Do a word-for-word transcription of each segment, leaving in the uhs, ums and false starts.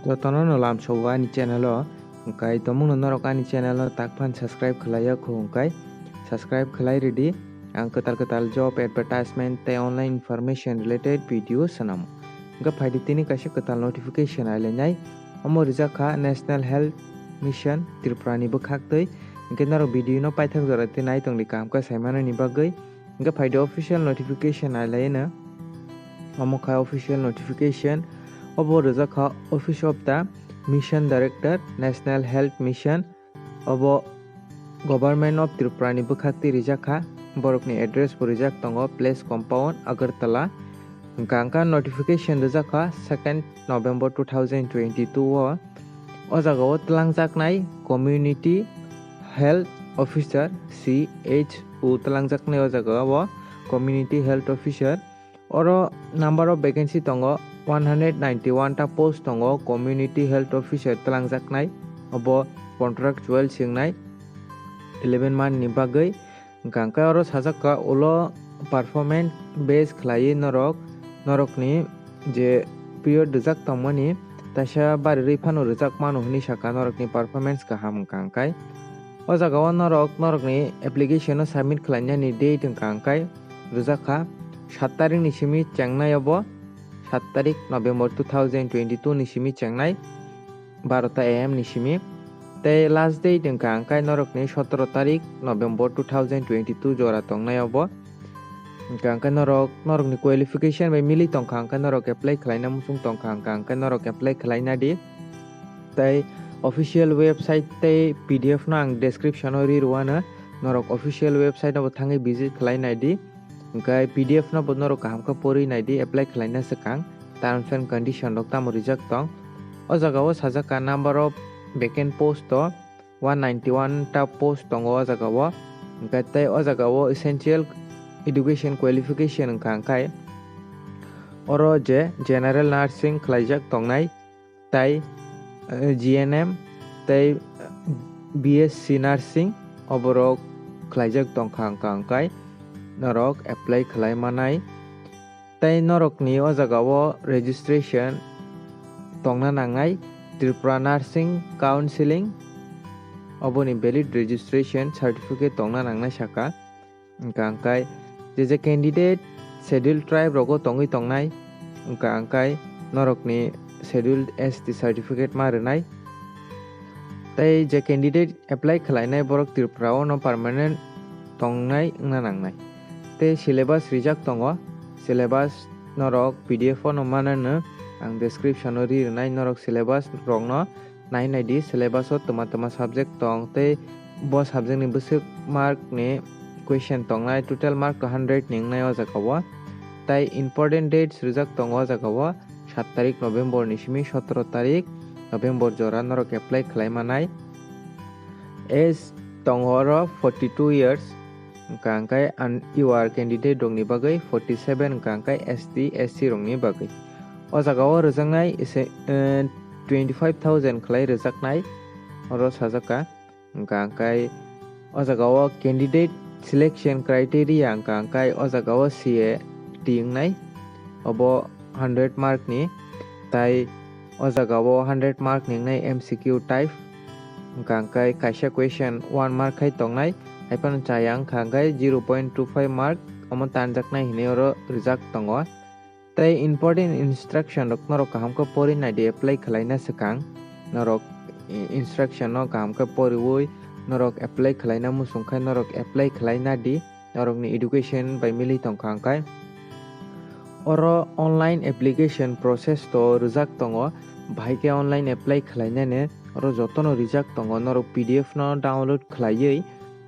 Jotono no lamsogo ani channel o, hwnkhe tomungno norok ani channel o takphan subscribe khlaiya kho hwnkhe subscribe khlai ridi. Ang kwtal kwtal job advertisement tei online information related video swnamo. Hwnkhe phaidi tini kaisa kwtal notification ailainai, omo rijak kha National Health Mission Tripura ni bwkhaktwi. Hwnkhe norok video no paithak jora twi nai tongdi kaham khe saimanani bagwi. Hwnkhe phaidi official notification ailaino. Omo kha official notification. Obo rijak kha Office of the Mission Director, National Health Mission. Obo Government of Tripura ni bwkhaktwi rijak kha. Borokni address bo rijak tongo, Place Compound, Agartala. Hwnkhe ang kha notification rijak kha second November two thousand twenty-two o. O jaga o twlangjaknai Community Health Officer, C H O twlangjaknai o jaga o Community Health Officer. Oro number of vacancy tongo one hundred ninety-one ta post tongo Community Health Officer twlangjaknai. Obo contractual singnai eleven month ni bagwi. Hwnkhe oro sajak kha ulo performance base khlaiwi norok, norokni je period rijak tongmani taisa barirwi phano rijak mano hwnwi sakha norokni performance kaham hwnkha hwnkhe. O jaga o norok norokni application no submit khlainani date hwnkha hwnkhe rijak kha sat tarik ni simi chengnai obo, sat tarik November two thousand twenty-two ni simi chengnai. Barota A M ni simi. Tei last date wngkha hwnkhe norokni sotoro tarik November two thousand twenty-two jora tongnai obo. Hwnkha hwnkhe norok, norokni qualification bai mili tongkha hwnkhe norok apply khlaina muchung tongkha hwnkha hwnkhe norok apply khlaina di. Tei official website tei P D F no ang description o ri rwano, norok official website no bo thangwi visit khlai nai di. Hwnkhe P D F no bo norok kaham khe porwi nai di, apply khlaina swkang terms and condition rok tamo rijak tong. O jaga o sajak kha number of vacant post o one ninety-one ta post tongo o jaga o. Hwnkhe tei o jaga o essential education qualification wngkha hwnkhe oro je general nursing khlaijak tongnai, tei, eh, G N M tei, eh, B S C nursing oborok khlaijak tongkha hwnkha hwnkhe norok apply khlai manai. Tei norokni o jaga o registration tongna nangnai Tripura Nursing Council, oboni valid registration certificate tongna nangnai sakha. Hwnkha hwnkhe je je candidate scheduled tribe rogo tongwi tongnai, hwnkha hwnkhe norokni scheduled S T certificate ma rwnai. Tei je candidate apply khlainai borok Tripura o no permanent tongnai wngna nangnai. Tei syllabus rijak tongo, syllabus norok P D F o no manano, ang description o ri rwnai, norok syllabus rokno nai nai di, syllabus o twma twma subject tong tei bo subject ni bwswk mark ni question tongnai, total mark to hundred ni wngnai o jaga o. Tai important dates rijak tongo o jaga o, sat tarik November ni simi sotoro tarik November jora norok apply khlai manai. Age tongo oro forty two years, hwnkha hwnkhe an-, U R candidate rokni bagwi forty seven, hwnkha hwnkhe S T, S C rokni bagwi. O jaga o rwjaknai ise, eh, twenty five thousand khlai rwjaknai oro sajak kha. Hwnkha hwnkhe o jaga o candidate selection criteria hwnkha hwnkhe o jaga o C A T wngnai, obo hundred mark ni, tai o jaga o hundred mark ni wngnai M C Q type. Hwnkha hwnkhe kaisa question one mark khai tongnai, hai phano chaya wngkha hwnkhe zero point two five mark omo tanjaknai hinwi oro rijak tongo. Tei important instruction rok norok kaham khe pori nai di apply khlaina swkang. Norok i-, instruction no kaham khe poriwi norok apply khlaina muchung khe norok apply khlaina di, norokni education bai mili tongkha hwnkhe. Oro online application process to rijak tongo, bahai khe online apply khlainani oro jotono rijak tongo, norok P D F no download khlaiwi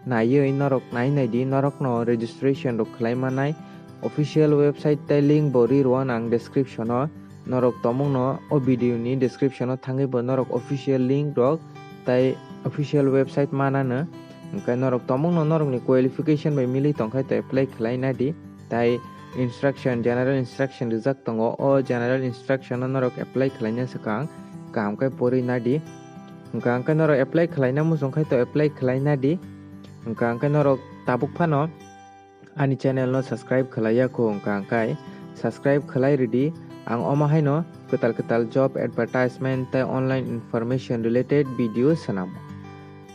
naiwi norok nai nai di, norokno registration rok khlai manai official website tei link bo ri rw ang description o, norok tomungno o video ni description o thangwi bo norok official link rok tei official website manano. Hwnkhe norok tomungno norokni qualification bai mili tongkhai to apply khlai nai di, tai instruction, general instruction rijak tongo, o general instruction o norok apply khlaina swkang kaham khe pori nai di. Hwnkha hwnkhe norok apply khlaina muchung khai to apply khlai nai di. Hwnkha hwnkhe norok tabuk phano ani channel no subscribe khlaiya kho hwnkha hwnkhe subscribe khlai ridi. Ang omo haino kwtal kwtal job advertisement tei online information related video swnamo.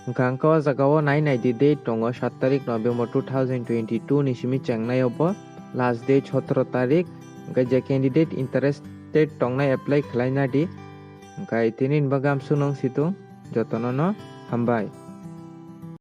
Hwnkha hwnkhe o jaga o nai nai di, date tongo sat tarik November two thousand twenty-two ni simi chengnai o bo last date sotoro tarik. Hwnkhe je candidate interested tongnai apply khlaina di. Hwnkhe tini ni bagwi amsuk nung situng jotono no hambai.